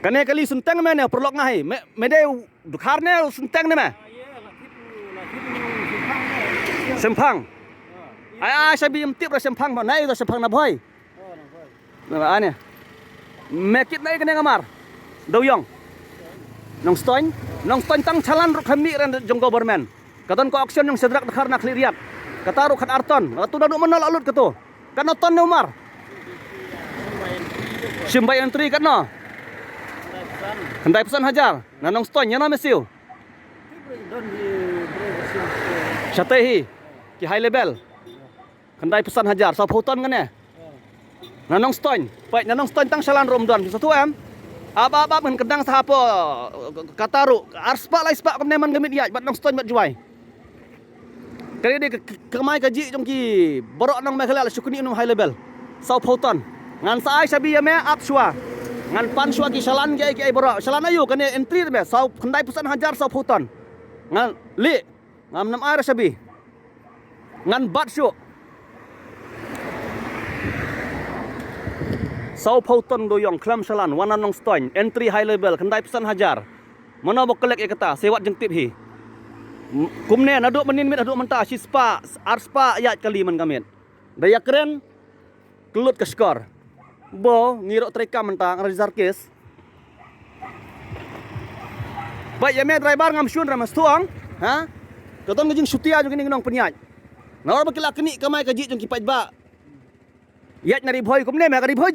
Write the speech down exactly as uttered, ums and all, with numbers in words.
Kane kali synteng me ne, paralok nga hi. Me, me dei u dkhar ne synteng ne me? Shemphang. Ai, ai, shabi ym tip ra shemphang ba, nai da shemphang na Bhoi. Na ba ane. Me kit nai kane ngamar. Dau yong. Nongstoiñ, Nongstoiñ tang chalan ruh kham mih ran jong government. Ka don ka auction jong Shadrak Dkhar na Khliehriat. Kata ruh khat ar ton. Katu da ruh mano la lut katu. Katno ton ne umar? Shim bai entry katno? Khyndai phew san hajar. Na Nongstoiñ, ïa no me siew? Shatei hi. Ki high level. Khyndai phew san hajar, saw phew ton kane. Na Nongstoiñ, peit na Nongstoiñ tang shalan ruh ym don, phi sa tu em. Ap ap ap ngan kyndang sa hapoh, kata ruh, ar spah lai spah kumne man ka miet ïaid, bad Nongstoiñ bad Jowai. Kane dei ka, ka, kamai kajih jong ki baroh nong Meghalaya la shu knieh ynnom high level. Saw phew ton. Ngan sa ai shabi ïa me ap shuwa. Ngan pan shuwa ki shalan ki ai ki ai baroh. Shalan aïu kane entry te me, saw khyndai phew san hajar saw phew ton. Ngan lih. Ngam nam ai ra shabi. Ngan bat shuh. Saw phew ton dau yong, khlem shalan, wan na Nongstoiñ, entry high level, khyndai phew san hajar. Mano ba collect ïa kata, se wat jingtip hi. M-, kumne, naduh mynnin miet haduh mynta, shi spah, ar spah ïaid kali man ka miet. Da ïakren, kyllut ka shkor. Bo, ngi ruh treikam mynta, nga register case. Peit ïa me driver ngam shun ra ma sthuh ong, ha? Ka don ka jingshutia jong kine ki nongpynïaid. Nalor ba ki la knieh kamai kajih jong ki paidbah. Ïaid na Ri Bhoi kumne me ka Ri Bhoi